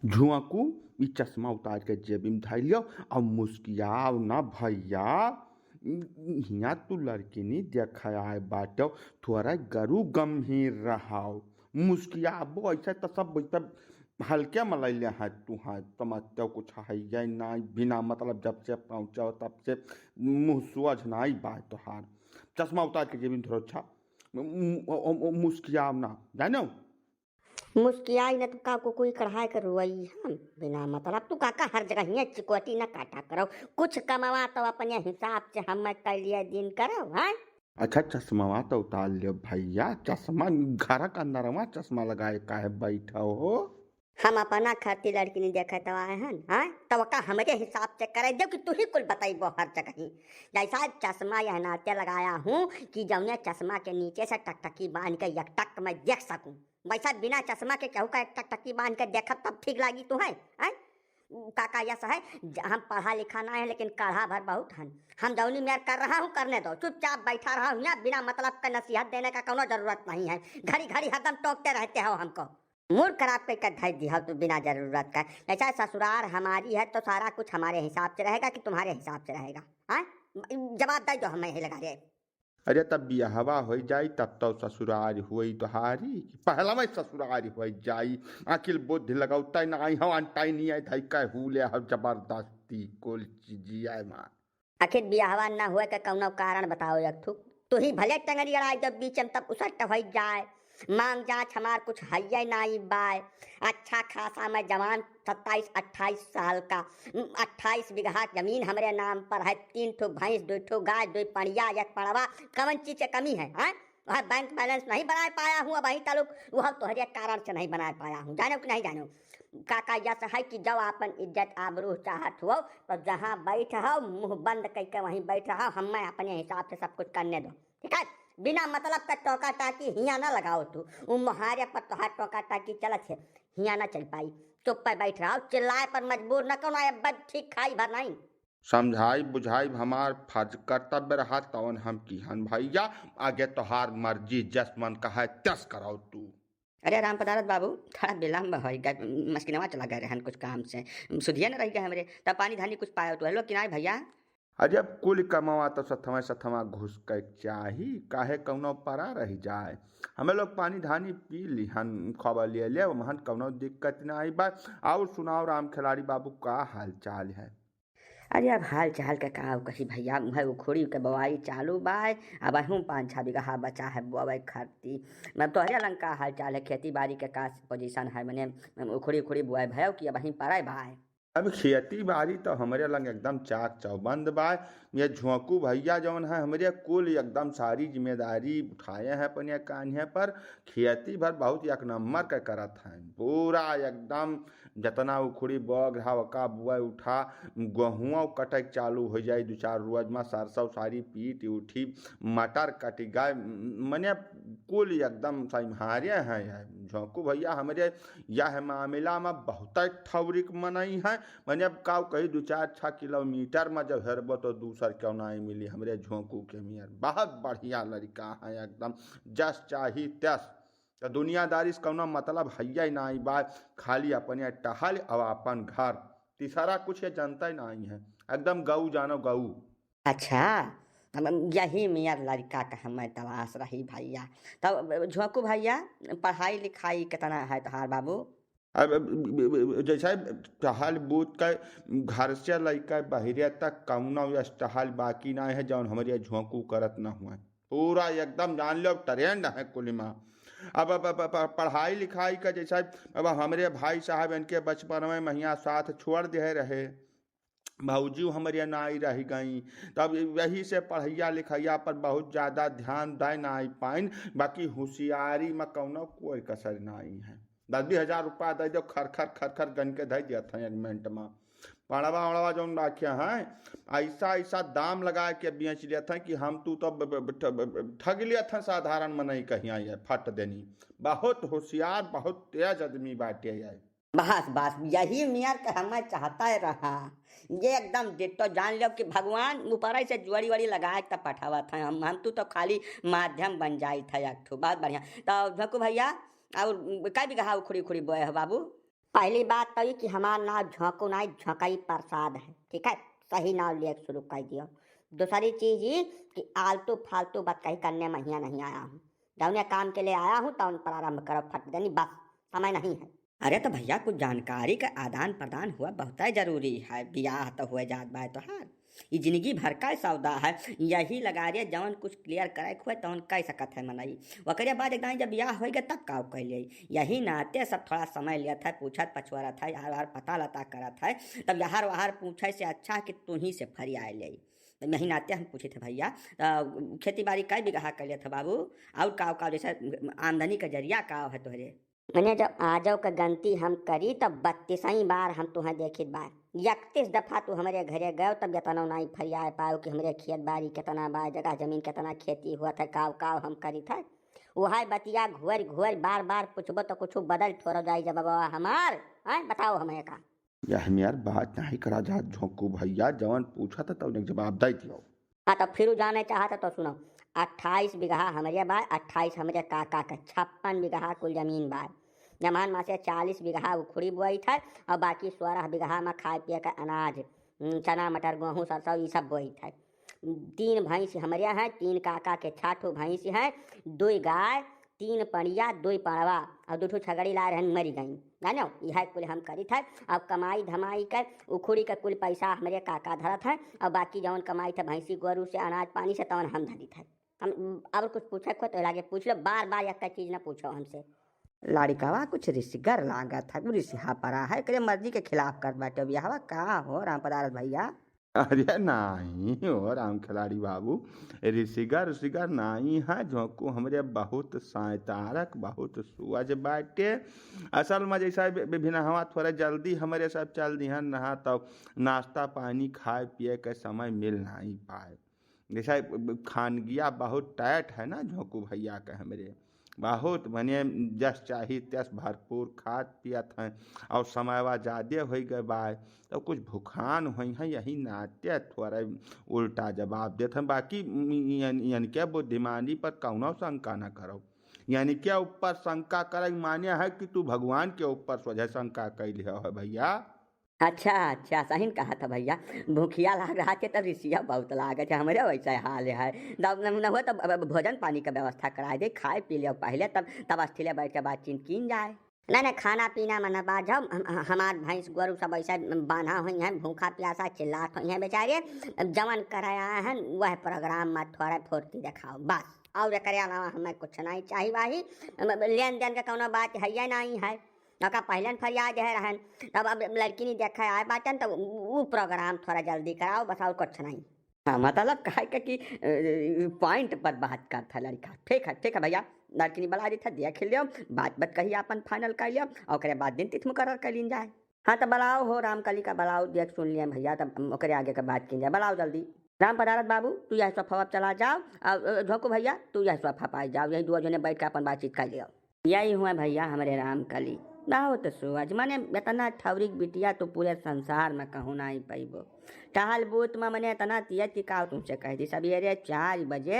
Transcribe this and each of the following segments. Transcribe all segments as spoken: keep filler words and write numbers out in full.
झुआकू, ई चश्मा उतार के जेबी में धइ लियो। अब मुस्कियाव ना भइया, हियाँ तू लड़किनी देखे आए बाटो, थोड़ा गरु गंभीर रहाओ। मुस्कियाबो ऐसे तो सब, सब हल्के में लैले हैं तू, हैं समझते हो कुछ है ये ना, बिना मतलब जब से पहुँचो तब से मुँह सुअझ नाई बाय तोहार। चश्मा उतार के जेबी में धरो। अच्छा, मु-, मु-, मु-, मुस्कियाव ना, जानो? मुस्कियाई न तो का कुकुई कढ़ाई कर रोई हम, बिना मतलब तू काका हर जगह हियाँ चिकोटी न काटा करो, कुछ कमावा तो अपने हिसाब से हम कर लिए दिन करो, हैं? अच्छा, चश्मावा तो उतार लियो भइया, चश्मा घर का अंदरवा चश्मा लगाए काहे बैठो हो? हम अपना खातिर लड़की नहीं देखे तो आए हन, हैं? तो का हमरे हिसाब से करे दो कि तू ही कुल बताइबो हर जगह ही। जैसा चश्मा यह नाते लगाया हूँ कि जौने चश्मा के नीचे से टकटकी बांध के एक टक मैं देख सकूँ, वैसा बिना चश्मा के केहू का एक टकटकी बांध के देखब तब ठीक लागी तू है, हैं? उ का, का यस है, ज-, हम पढ़ा लिखा ना है लेकिन कढ़ा भर बहुत हन। हम जौनी मेर कर रहा हूँ करने दो, चुपचाप बैठा रहा हूँ यहाँ, बिना मतलब का नसीहत देने का कौनो जरूरत नहीं है। घड़ी घड़ी हरदम टोकते रहते हो हमको। मूड खराब करके धर दिया तू बिना जरूरत का। ऐसा ससुराल हमारी है तो सारा कुछ हमारे हिसाब से रहेगा कि तुम्हारे हिसाब से रहेगा? हाँ, जवाब दे दो हमें ही लगा रे। अरे तब बियाहवा होइ जाई तब तो ससुराल होई तोहारी, कि पहलवा ससुराल होइ जाई। अकिल बुद्धि लगौता नहीं हो, अंटाई नहीं आई धाई कह हुले हो जबरदस्ती कुल चीजिया माँ। आखिर बियाहवा न हुए के कौनो कारण बताओ एक ठो। तू ही भले टंगरी अड़ाई जब बीच में तब उसट होइ जाए। मांग जांच हमार कुछ हइये नाई बाय। अच्छा खासा मैं जवान सत्ताईस अट्ठाईस साल का, उम, अट्ठाईस बीघा जमीन हमरे नाम पर है, तीन ठो भैंस, दो ठो गाय, दो पड़िया, एक पड़वा, कवन चीज के कमी है, हैं? वह बैंक बैलेंस नहीं बनाए पाया हूँ अबहीं तलुक, वह तोहरे कारण से नहीं बनाए पाया हूँ, जानो कि नहीं जानो? का, का यस है कि जब आपन इज्जत आबरू चाहत हो तो जहाँ बैठ हो मुँह बंद करके वहीं बैठ रहो, हम मैं अपने हिसाब से सब कुछ करने दो। ठीक है, बिना मतलब का टोका टाकी हियाँ ना लगाओ तू। उ मोहारे पर तोहार टोका टाकी चलत है, हियाँ ना चल पाई। चुप पे बैठ रहो, चिल्लाए पर मजबूर न करो, अब ठीक खाई भर नहीं। समझाई बुझाई हमार फर्ज कर्तव्य रहा, तवन हम किहन भैया, आगे तोहार मर्जी, जस मन कहे तस करो तू। अरे राम पदारथ बाबू, थोड़ा विलम्ब होइ गए, मस्किनवा चला गए रहन कुछ काम से, सुधिया न रह गए हमरे, तब पानी धानी कुछ पायो तो हेलो कि नाई भैया? अरे अब कुल कमावा तो सथवा सथवा घुस के चाही, काहे कौनो परा रह जाए। हमें लोग पानी धानी पी लिहन, खबर लिए ले हमहन, कौनो दिक्कत ना आई बा। और सुनाओ राम खिलाड़ी बाबू, का हाल चाल है? अरे अब हाल चाल का का कही भैया, उहे उखड़ी के बोआई चालू बा, अब अहूँ पाँच छः बीघा बचा है बोआई खरती। मैं तोहरे लंग का हाल चाल है, खेती बाड़ी के का पोजीशन है, मने उखड़ी उखड़ी बोआई भयो कि अब अहीं परे बा? अब खेती बाड़ी तो हमरे लंग एकदम चाक चौबंद बा। ये झोंकू भैया जौन है, हमरे कुल एकदम सारी जिम्मेदारी उठाए हैं अपने कान्हे पर। खेती भर बहुत एक नंबर का करत हैं, पूरा एकदम जतना उखड़ी बग रहा, ओका बुआ उठा, गहुआ कटे के चालू हो जाई, दो चार रोज में सरसों सारी पीट उठी, मटर कट गए, मने कुल एकदम सही हारे हैं। यह झोंकू भैया हमरे यह मामला में बहुत ठौरिक मनई है। मने अब का कही, दो चार छः किलोमीटर में जब हेरबो तो दूसर क्यों ना मिली हमरे झोंकू के मियर। बहुत बढ़िया लड़का है एकदम, जस चाही तस। तो दुनियादारी से कौनो मतलब हइये नाई बा, खाली अपने टहल और अपन घर, तीसरा कुछ ये जनता ही नाई है, एकदम गऊ जानो गऊ। अच्छा, हम, यही मियर लड़का का हमें तलाश रही भैया। तब झोंकू भैया, पढ़ाई लिखाई कितना है तोहार बाबू? अब, अब, अब, अब, जैसे टहल बूत के घर से लइके बहिरे तक कौनो यस टहल बाकी ना है जौन हमरे झोंकू करत ना हुए। पूरा एकदम जान लो ट्रेंड है कुल में। अब, अब, अब, अब पढ़ाई लिखाई का जैसे अब हमरे भाई साहब इनके बचपन में महिया साथ छोड़ दे रहे, भौजी हमरे नाई रह गई, तब यही से पढ़ैया लिखैया पर बहुत ज़्यादा ध्यान दे नाई पाइन। बाकी होशियारी में कौनो कोई कसर नाई है। दस बीस हजार रुपया दे दो, खर खर खर खर गन के धै देत हैं एक मिनट में। पड़वा उड़वा जौन राखे हैं, ऐसा ऐसा दाम लगा के बेच लेत हैं कि हम तू तो ब-, ब-, ब-, ठ-, ब-, ब-, ठग लेत हैं साधारण मनई कहिया ये फट देनी। बहुत होशियार, बहुत तेज आदमी बाटे ये। बस, बस, यही मियर के हमें चाहता है रहा। ये एकदम डिट्टो जान लो कि भगवान ऊपर से जोड़ी वड़ी लगाए तब पठावत हैं। हम, हम तू तो खाली माध्यम बन जाई था एक ठो। बहुत बढ़िया। तो झोंकू भैया, और कै बीघा उखड़ी उखड़ी बोए हो बाबू? पहली बात तो ई कि हमार नाव झोंकू नाई, झोंकई प्रसाद है, ठीक है? सही नाव लिया शुरू कर दियो। दूसरी चीज ई कि आलतू फालतू बतकही करने में हियाँ नहीं आया हूँ। जौने काम के लिए आया हूँ, तौन प्रारंभ करो फट देनी, बस समय नहीं है। अरे तो भैया, कुछ जानकारी का आदान प्रदान हुआ बहुत ही जरूरी है, बियाह तो हुए जात बाय तोहार। ई जिंदगी भर का सौदा है, यही लगा रे, जौन कुछ clear करे के हुए तौन कह सकत है मनई। ओकरे बाद एकदम जब बियाह होइगे तब का कह लिए, यही नाते सब थोड़ा समय लेत है, पूछत पछुआरत है, यार वार पता लता करत है, तब यार वार पूछे से अच्छा कि तू ही से फरियाए ले। तो यही नाते हम पूछे थे भैया, तो खेती बाड़ी कई बीघा कर लेत है बाबू, और का का जैसे आमदनी का जरिया का है तोहरे? मने जब आजो के गनती हम करी तब बत्तीसवीं बार हम तुहें देखित बा। इकतीस दफा तू हमरे घरे गयो तब यतनो नाई फरियाए पायो कि हमरे खेत बाड़ी केतना बा, जगह जमीन केतना खेती हुआ था, काव काव हम करी था। वही बतिया घुअर घुअर बार बार पूछबो तो कुछ बदल थोड़ा जाई जब बाबा हमार, हैं, बताओ हमें का? यह में यार बात नहीं करा जात झोंकू भैया, जवन पूछा था तौने जवाब दे दियो। हाँ, तो फिर जाने चाहत तो सुनो, अट्ठाईस बीघा हमरे बा, अट्ठाईस हमरे काका के, छप्पन बीघा कुल जमीन बा। जमान में से चालीस बीघा उखड़ी बोई था और बाकी सोरह बीघा में खाए पिए का अनाज, हम्म, चना, मटर, गेहूँ, सरसों, ई सब बोई था। तीन भैंस हमरे हैं, तीन काका के छह ठो भैंस हैं, दुई गाय, तीन पड़िया, दुई पड़वा और दो ठो छगड़ी लाए रहन, मरी गई। जानो, यह कुल हम करी था। अब कमाई धमाई कर उखुड़ी के कुल पैसा हमरे काका धरत है और बाकी जौन कमाई था भैंसी गोरू से, अनाज पानी से, तौन हम धरी था। हम और कुछ पूछे को तो लागे पूछ लो, बार बार एक चीज ना पूछो हमसे। लड़िकवा कुछ रिसिगर लागत है, रिसिहा परा है, एकरे मर्जी के खिलाफ करत बाटे बियाहवा। का हो राम पदारथ भैया? अरे नाहीं हो राम खिलाड़ी बाबू, रिसिगर रिसिगर नाहीं है, झोंकू हमरे बहुत सैतारक, बहुत सुअज बाटे। असल में जैसा बि-, बिभिनहवा थोड़ा जल्दी हमरे सब चल दिहन रहा, तब नाश्ता पानी खाए पिए के समय मिल नाहीं पाए। जैसा खानगिया बहुत tight है ना झोंकू भैया के हमरे, बहुत मने जस चाही तस भरपूर खात पियत हैं और समयवा जादे होइ गए बा, तो कुछ भुखान होई हैं, यही नाते थोड़ा उल्टा जवाब देत हैं। बाकी यान-, यानी के बुद्धिमानी पर कौनो शंका न करो, यानी के ऊपर शंका करे के माने है कि तू भगवान के ऊपर सोझे शंका कैले हो भैया। अच्छा, अच्छा, सही कहा था भैया, भूखिया लाग रहा थे तब रिसिया बहुत लागे थे, हमरे वैसे हाल है। तब न, न हो तब अब, अब भोजन पानी का व्यवस्था कराए दे, खाए पी लियो पहले, तब, तब अस्थिले बैठ के बातचीत कीन जाए। नहीं, नहीं, खाना पीना में न बात जाओ, हम, हम, हमार भैंस गोरू सब ऐसे बांधा हुई हैं, भूखा प्यासा चिल्लात हुई हैं बेचारे, जवन करे आए हैं वह program में थोड़ा फुर्ती दिखाओ बस, और एकरे अलावा हमें कुछ नहीं चाहिए भाई, लेन देन का कौनो बात है या नहीं है। ओका पहले न फरियाद है रहन, तब अब लड़किनी देखे आए बाटन, तब उ, उ program थोड़ा जल्दी कराओ, बस और कुछ नहीं। हाँ, मतलब कहे के कि, अ, point पर बात करत है लड़का। ठीक है, ठीक है भैया, लड़किनी बुला देत है, देख लियो, बात, बात कही अपन final कर लियो, और ओकरे बाद दिन तिथि मुकर्रर कर लीन जाए। हाँ, तो बुलाओ हो रामकली का, बुलाओ, देख सुन लिया भैया, तब ओकरे आगे का बात की जाए, बुलाओ जल्दी। राम पदारथ बाबू, तू यह सोफा पर चला जाओ, और, अ, झोंकू भैया, तू यह सोफा पर जाओ, यही दो जने बैठ के अपन बातचीत कर लियो। यही हुआ भैया हमरे रामकली, बहुत सुअज, मने इतना ठौरिक बिटिया तो पूरे संसार में कहूँ नाहीं पइबो। टहल बूत में मने इतना तिया टिकाव तुमसे कह दी, सवेरे चार बजे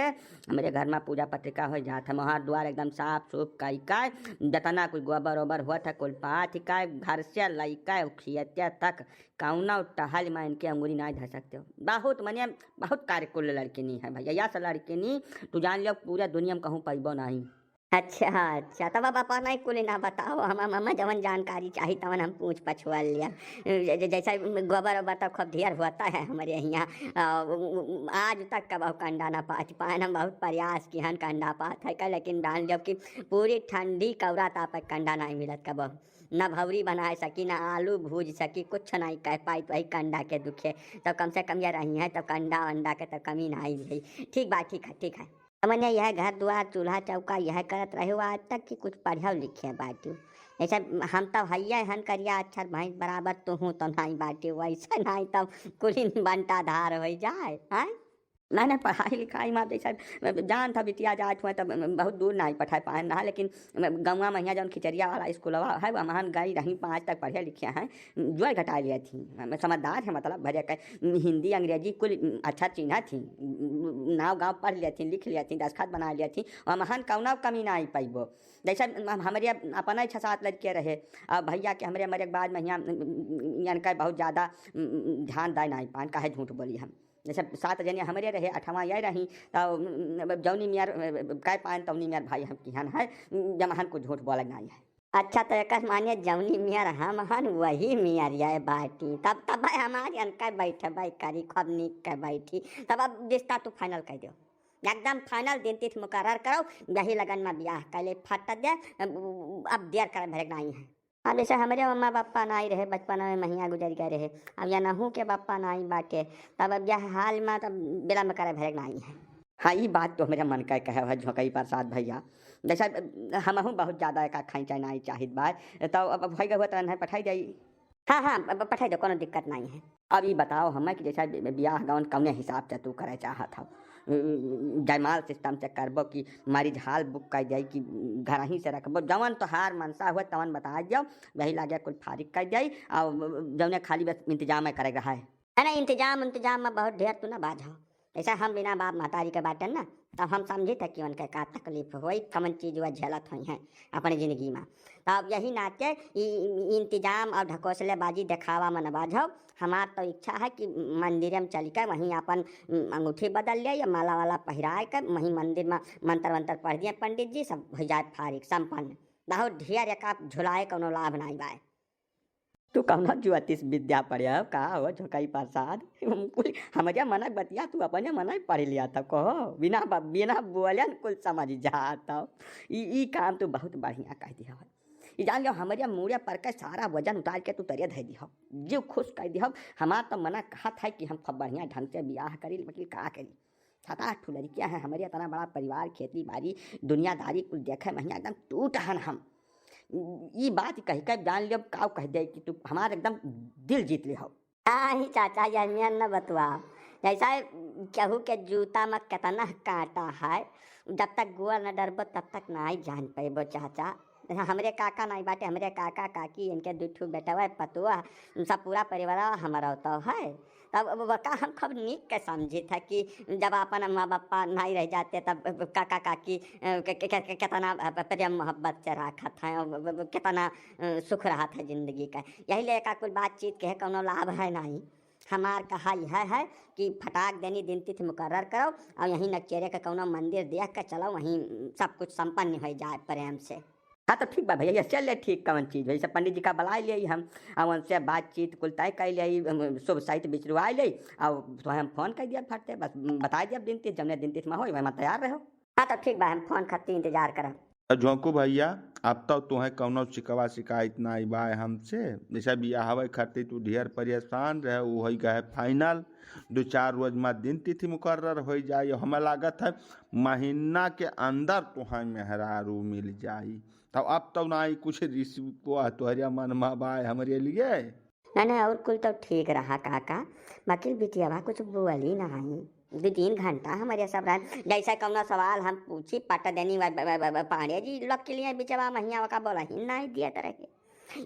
हमरे घर में पूजा पत्रिका हो जात है, मोहार द्वार एकदम साफ सूफ कई का, जितना कुछ गोबर ओबर होत है कुल पाथ का, घर से लइका खियते तक कौनो टहल में इनके अंगुरी नाहीं धर सकते हो। बहुत मने बहुत कार्यकुल लड़किनी है भैया, यस लड़किनी तू जान लियो पूरा दुनिया में कहूँ पइबो नाहीं। अच्छा, अच्छा, तब अब अपना ही कुल ना बताओ, हम, हम, हम जवन जानकारी चाही तवन हम पूछ पछुआ लिया। ज-, ज-, जैसे गोबर ओबर तो खूब ढेर होता है हमरे यहाँ, अ, उ-, उ-, आज तक कबहु कंडा ना पाच पाए, हम बहुत प्रयास किहन कंडा पात है का, लेकिन जान लियो कि पूरी ठंडी कौरा ताप कंडा नहीं मिलत कबहु, न भौरी बनाए सकी, न आलू भूज सकी, कुछ नहीं कह पाई तो वही कंडा के दुखे। तब कम से कम ये रही है, तब कंडा वंडा के तो कमी नहीं है। ठीक बा, ठीक है, ठीक है। मने यह घर दुआर, चूल्हा चौका यह करत रहे हो आज तक कि कुछ पढ़े लिखे बाटू? जैसे हम तो हइये हन करिया अक्षर भैंस बराबर, तू हूँ तो नहीं बाटे, वैसे नहीं तब कुलीन बंटा धार हो जाए, हैं? नहीं, नहीं, पढ़ाई लिखाई मा जैसा जानत ह बिटिया जात हुआ तब बहुत दूर नहीं पठाए पाए ना, लेकिन गौवा मा हियाँ जौन खिचरिया वाला स्कूलवा है, वहाँ गई रही, पाँच तक पढ़े लिखे हैं, जोड़ घटाए लिया थी, समझदार है, मतलब भरे के हिंदी अंग्रेजी कुल अच्छा चिन्हा थी, नाव गाँव पढ़ लिया थी, लिख लिया थी, दस्तखत बना लिया थी, वहाँ कौनो कमी नहीं पैबो। जैसे हम, हमरे अपना ही छः सात लड़के रहे, अब भैया के हमरे मरे के बाद में हियाँ इनका बहुत ज़्यादा ध्यान दे नहीं पान, काहे झूठ बोली हम। जैसे सात जने हमरे रहे, अठवा ये रही, तो जौनी मियार कह पान तौनी मियार भाई हम किहन है, जमहन को झूठ बोले नहीं है। अच्छा, तो एक मानिए जौनी मियार हम हन, वही मियार ये बाटी। तब, तब भाई हमारी अनका बैठे भाई करी, खूब नीक के बैठी। तब अब रिश्ता तू final कर दो, एकदम final दिन तिथि मुकर्रर करो, यही लगन में ब्याह कर ले, फट दे, अब देर करे भरे नहीं है। अब जैसे हमरे मम्मा पापा नाई रहे, बचपन में महिया गुजर गए रहे, अब या नहू के पापा नाई बाटे, तब अब यह हाल में तब विलम्ब करे भरे नाई है। हाँ, ई बात तो हमरे मन का कहे है झोंकई प्रसाद भैया, जैसे हमहू बहुत ज़्यादा एक खाई चाहे नाई चाहित बा, तो अब, अब भई हुआ तरह पठाई जाई। हाँ, हाँ, ब-, ब-, पठाई दो, कोनो दिक्कत नहीं है। अब ई बताओ हमें कि जैसा बि-, बि-, बियाह गौन कौने हिसाब से तू करे चाहत हो? जयमाल system से करबो कि marriage hall book कर जाई कि घर ही से रखबो? जवन तोहार मनसा हुआ तवन बता दियो, वही लागे कुल फारिग कर जाई। और जौने खाली बस इंतजाम है करे रहा है। अरे इंतजाम, इंतजाम में बहुत ढेर तू ना बाझो। जैसे हम बिना बाप महतारी के बाटन ना, तब हम समझी थे कि उनके का तकलीफ होई, कमन चीज वह झेलत होई हैं अपने जिंदगी में। तब यही नाते ई, ई इंतजाम और ढकोसलेबाजी देखावा में न बाझो। हमार तो इच्छा है कि मंदिर में चल के वहीं अपन अंगूठी बदल ले या माला वाला पहिराए के वहीं मंदिर में मंत्र वंत्र पढ़ दिए पंडित जी, सब हो जाए फारिग संपन्न। बहुत ढेर एका झुलाए कौनो लाभ नहीं बाए। तू कौनो ज्योतिष विद्या पढ़े हो का हो झोंकई प्रसाद? कुल हमरे मनक बतिया तू अपने मनक पढ़ लिया था, कहो बिना ब-, बिना बोलन कुल समझ जात हो। ई, ई काम तू बहुत बढ़िया कह दिया हो। ई जान लो हमरे मूड़े पर के सारा वजन उतार के तू तरे धर दिहो, जीव खुश कर दिहो। हमार तो मना कहत है कि हम खूब बढ़िया ढंग से बियाह करी, लेकिन का करी? सात आठ ठो लड़कियां हैं हमरे, इतना बड़ा परिवार, खेती बाड़ी, दुनियादारी कुल देखे महिया एकदम टूट हन हम। ई बात कह के जान लियो, काव कह दे कि तू हमार एकदम दिल जीत ले हो। नहीं चाचा, यह मियन न बतुआ। जैसा केहू के जूता में कितना कांटा है, जब तक गोड़ न डरबो तब तक नहीं जान पैबो चाचा। जैसा हमरे काका नहीं बाटे, हमरे काका काकी, इनके दू ठो बेटवा पतुआ, सब पूरा परिवार हमारा तो है। तब वो का हम खूब नीक के समझी था कि जब अपन माँ बापा नहीं रह जाते तब काका काकी, अ, के, के, के, के, कितना, अ, प्रेम मोहब्बत से राखत हैं, अ, ब-, ब-, कितना, अ, सुख रहत है जिंदगी का। यही लेका कुल बातचीत के कौनो लाभ है नहीं। हमार कहा यह है कि फटाक देनी दिन तिथि मुकर्रर करो और यहीं नचेरे के कौनो मंदिर देख के चलो, वहीं सब कुछ संपन्न हो जाए प्रेम से। हाँ तो ठीक बा भैया, ये चल ले ठीक कौन चीज है, इसे पंडित जी का बुला ले हम, और उनसे बातचीत कुल तय कर ले, हम शुभ सहित बिचरुआ ले, और तो हम फोन कर दिया फटते, बस बता दिया दिन तिथि, जमने दिन तिथि में हो, वही में तैयार रहो। हाँ तो ठीक बा, हम फोन खातिर इंतजार करब। झोंकू भैया, अब तो तुहें कौनो शिकवा शिकायत नाई बा हमसे। जैसे बियाहवे खातिर तू ढेर परेशान रहे, उ होई गए final। दो चार रोज में दिन तिथि मुकर्रर हो जाई। हमें लागत है महीना के अंदर तुहें मेहरारू मिल जाई। तब अब तो नाई कुछ रिश्वत तोहरे मन में बा हमरे लिए। नहीं, नहीं, और कुल तो ठीक रहा काका, बाकी बिटियावा कुछ बोली नहीं। दो तीन घंटा हमरे सब रहे, जैसे कौनो सवाल हम पूछी, पट देनी, व-, व-, व-, व-, पांडे जी लोग के लिए बिचवा महिया का बोला ही नहीं दिए तरह के।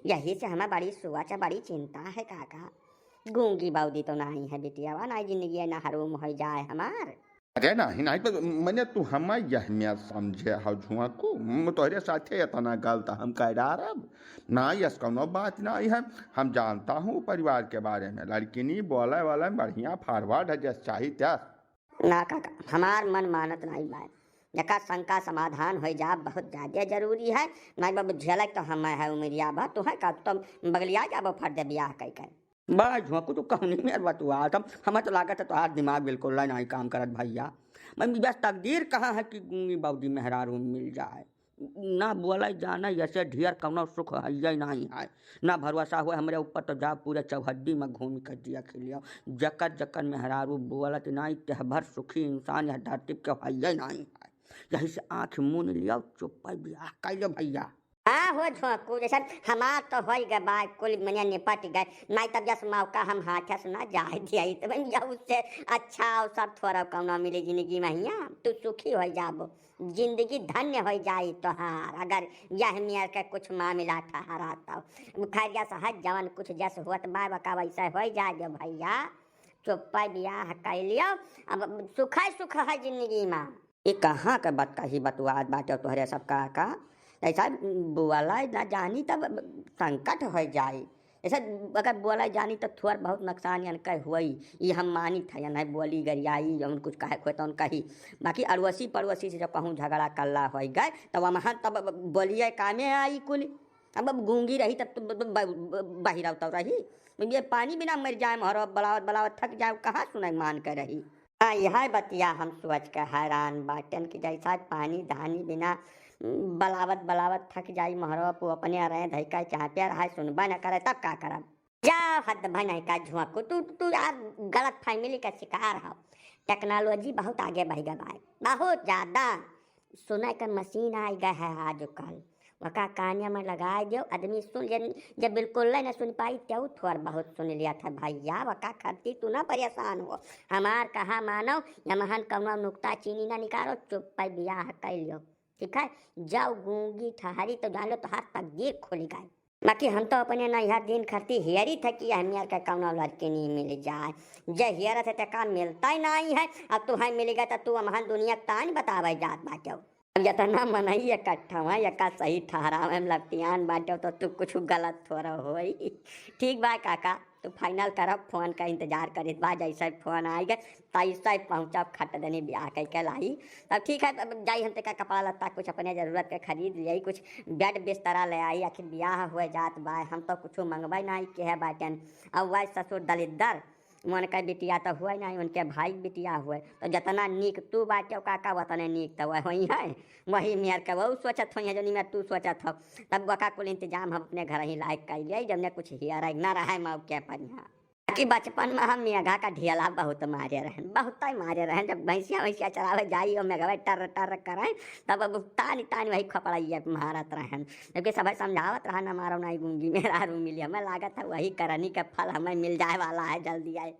यही से हमें बड़ी सोच, बड़ी चिंता है काका। गूंगी बौदी तो नहीं है बिटियावा, नहीं जिंदगी ना हरूम हो जाए हमार। अरे नहीं, नहीं, तो मने तू हमें यह में समझे हो झुआकू, म-, तोहरे साथे इतना गलत हम कह डारब। ना, यस कौनो बात नहीं है, हम जानता हूँ परिवार के बारे में, लड़किनी बोले वाले में बढ़िया forward है, जस चाही तस। ना काका, हमार मन मानत नहीं बाय, जका शंका समाधान हो जा बहुत ज्यादा जरूरी है। नहीं बाबू झेलक तो हम है उमरिया भर, तू है का तो बगलिया जाबो फट दे बियाह कई कई। बड़ा झोंकू तू कहनी में बतुआ, तब हमें तो लागत है तोहार दिमाग बिल्कुल नहीं काम करत भैया। मैं बस तकदीर कहाँ है कि गूंगी बाउदी मेहरारू मिल जाए। ना बोले जाने ऐसे ढेर कौनो सुख है ये नहीं है, ना भरोसा हुए हमरे ऊपर तो जा पूरे चौहद्दी में घूम के दिया खिलिया। जकर जकर मेहरारू बोलत नहीं तेह भर सुखी इंसान यह धरती के है ये नहीं है। यही से आँख मून लिया, चुप्पे बियाह कर ले भैया। हाँ हो झोंकू, जैसे हमार तो होई गए बा, कुल मने निपट गए, नाहीं तब जस मौका हम हाथे से ना जाए दिया, तो भैया उससे अच्छा अवसर थोड़ा कौनो मिली जिंदगी में, हियाँ तू सुखी हो जाबो, जिंदगी धन्य हो जाई तोहार, अगर यह मेर के कुछ मामला ठहरा तो। खैर, जस है जवन कुछ जस होत बा, वका वैसे हो जाए दो भैया, चुप्पे बियाह कर लियो, अब सुख है, सुख है जिंदगी में। ये कहाँ के बतकही बतुआत बाटे तोहरे सब काका? ऐसा बोला ना जानी तब संकट हो जाई। ऐसा अगर बोला जानी तो थोड़ बहुत नुकसान यन के होई, ये हम मानी था, यन है बोली गरियाई, जौन कुछ कहे को तौन कही। बाकी अड़ोसी पड़ोसी से जब कहूँ झगड़ा कल्ला हो गए, तब वहाँ तब बोलिए कामे आई कुल। अब, अब गूंगी रही तब तो ब-, ब-, ब-, ब-, बहिरव तो रही। ये पानी बिना मर जाए, महरो बलावत बलावत थक जाए, कहाँ सुनाई मान के रही। हाँ, यह बतिया हम सोच के हैरान बाटेन कि जैसा पानी धानी बिना बलावत बलावत थक जाई, महरो पो अपने रहे धई का चाहते रहा, सुनबा न करे, तब का करब? जा, हद भनई का झोंकू, तू, तू यार गलत फहमी का शिकार हो। टेक्नोलॉजी बहुत आगे बढ़ गया भाई, बहुत ज्यादा। सुने के मशीन आ गए है आजकल, वका कानिया में लगाए दियो, आदमी सुन, जब, जब बिल्कुल नहीं सुन पाई, तो थोड़ बहुत सुन लिया था भैया, वका खरती तू ना परेशान हो। हमार कहा मानो, यमहन कौनो नुक्ता चीनी ना निकालो, चुप्पे बियाह कर लियो, ठीक है? जाओ गूंगी ठहरी तो जान लो तोहार तकदीर खुल गई। बाकी हम तो अपने नैहर दिन खरती हियरी थे कि हमियर के कौनो लड़की नहीं मिल जाए, जे हियर थे ते का मिलता ही नहीं है। अब तू है मिल गए तो तू हमहन दुनिया के तान बतावे जात बाटे। अब जितना मनई इकट्ठा है, एका सही ठहरावे में लपटियान बाटे, तो तू कुछ गलत थोड़ा होई। ठीक बा काका, तू फाइनल करब, फोन का इंतजार करित बा, जैसे फोन आएगा तैसे पहुँचब, खट देनी ब्याह कह के लाई। तब ठीक है, अब जाई हम तेका कपड़ा लत्ता कुछ अपने जरूरत के खरीद लियाई, कुछ बेड बिस्तरा ले आई, आखिर ब्याह हुए जात बा, हम तो कुछ मंगबे नहीं के है बाटेन। अब वह ससुर दलिद्दर, उनके बिटिया तो हुए नहीं, उनके भाई के बिटिया हुए, तो जितना नीक तू बाटे काका, उतने नीक तो वह होई है, वही मेर के वो सोचत होई है, जो निमेर तू सोचत हो। तब वका कुल इंतजाम हम अपने घर ही लायक कर लियाई, जब ने कुछ हियर ना रहे मौके पर यहाँ। कि बचपन में हम मेघा का ढेला बहुत मारे रहन, बहुत ही मारे रहन। जब भैंसिया वैंसिया चरावे जाई और मेघवे टर टर करें, तब अब तानी तानी वही खपड़ैया मारत रहन, जबकि सबै समझावत रहन, "हमारो नाई गूंगी मेहरारू मिली।" हमें लागत है वही करनी का फल हमें मिल जाए वाला है जल्दी आए।